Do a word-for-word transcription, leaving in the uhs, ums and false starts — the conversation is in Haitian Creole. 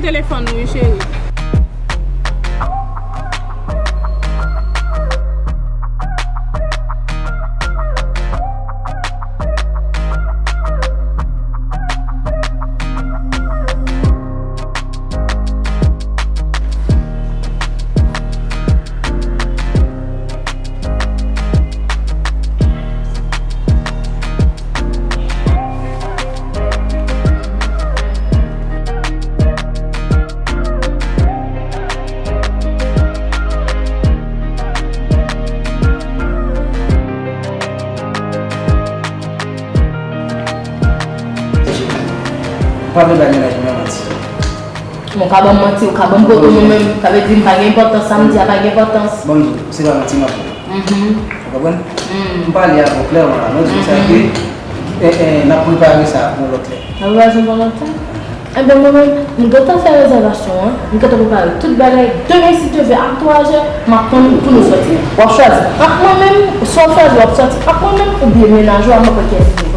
Telefòn ou wi, cheri. Ou pa vle bay mennaj mwen manti. Bon, ou ka ban m manti, ou ka ban m kote mwen menm. Sa vle di m pa gen enpòtans, sa m di a pa gen enpòtans. Bon, se pa manti m ap fè. Mhm. Ou konprann? Mm. M pale avè w klèman la, non, di sa ke, eh, eh, n ap prepare sa pou yon lòt lè. N ap prepare sa pou yon lòt lè? Enben, mwen menm, m gentan fè rezèvasyon an, m gentan prepare tout bagay. Demen, si Dye vle, a twa zè, m ap tann ou pou nou sòti. W ap chwazi ant mwen menm, si w ap chwazi, w ap sòti ant mwen menm oubyen mennaj ou a, m pa konn kiyès li ye.